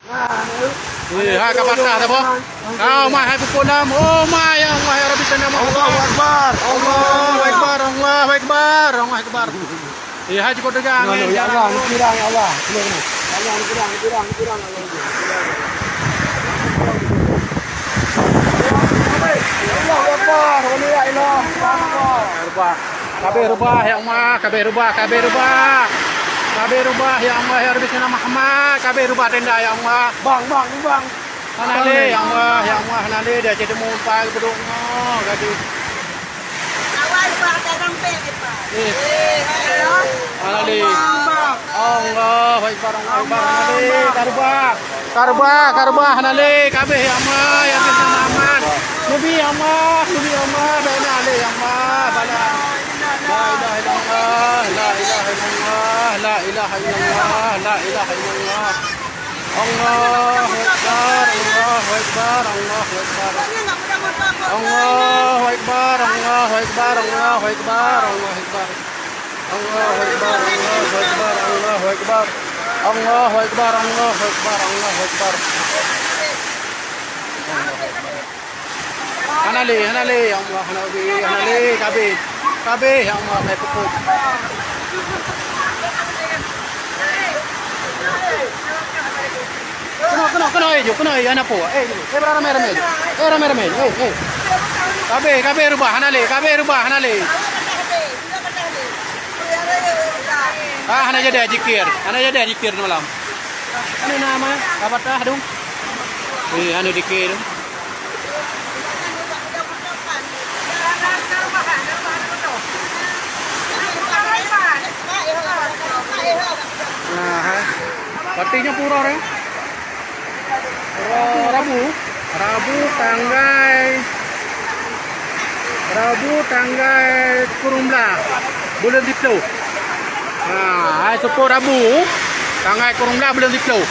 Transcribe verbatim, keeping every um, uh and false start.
Eh, hai ka patah dah, boh. Ah, oh my, hai pukul enam. Oh my, ya Allah, ya Rabbi, sana Muhammad. Allahu Akbar. Allahu Akbar, Allahu Akbar, Allahu Akbar. Eh, hai cukup tegang, eh, ya Allah, ya Allah. Ya Allah, ya Allah, ya Allah, ya Allah. Allahu Akbar, wa la ilaha illallah. Akbar. Kabeh rubah, ya Allah, kabeh rubah, kabeh rubah. Kabeh rubah, ya Allah, ya Rabbi, sana Muhammad. Kabeh rubah tenda, ya Allah. Bang, bang, bang. Hana lé, ya Allah, ya Allah, hana lé, dah jadi mumpai bedok nyoe, gaji. Awai, Pak, jangan sampai, Pak. Eh. Eh, ayo. Hana lé. Bang. Allahu Akbar, Allahu Akbar, hana lé, ka rubah. Ka rubah, ka rubah, hana lé, kabeh, ya Allah, ya Rabbi, sana Muhammad. Nabi, ya Allah, Nabi, ya Allah, bana lé, ya Allah, bana. La ilaha illallah, la ilaha illallah, la ilaha illallah, la ilaha illallah. Allahu Akbar, Allahu Akbar, Allahu Akbar. Allahu Akbar, Allahu Akbar, Allahu Akbar, Allahu Akbar. Allahu Akbar, Allahu Akbar, Allahu Akbar. Allahu Akbar, Allahu Akbar, Allahu Akbar. Hana lé, hana lé, ya Allah, hana lé, hana lé, kabeh. Kabeh, ya Allah, hai pukul. Keunoe, keunoe, keunoe, eh, jom, keunoe, eh, hana po. Eh, jom. Eh, ramé-ramé, jom. Eh, ramé-ramé, jom. Eh, eh. Kabeh, kabeh rubah, hana lé, kabeh rubah, hana lé. Ah, hana jadi zikir, hana jadi zikir malam. Anu nama, ka patah dong. Eh, anu zikir dong. Nah, hai. Berarti nyoe pura, eh? Pura Rabu. Rabu tanggai, Rabu tanggai kureueng blah buleuen siplôh. Ha, hai seupôt Rabu tanggai kureueng blah buleuen siplôh.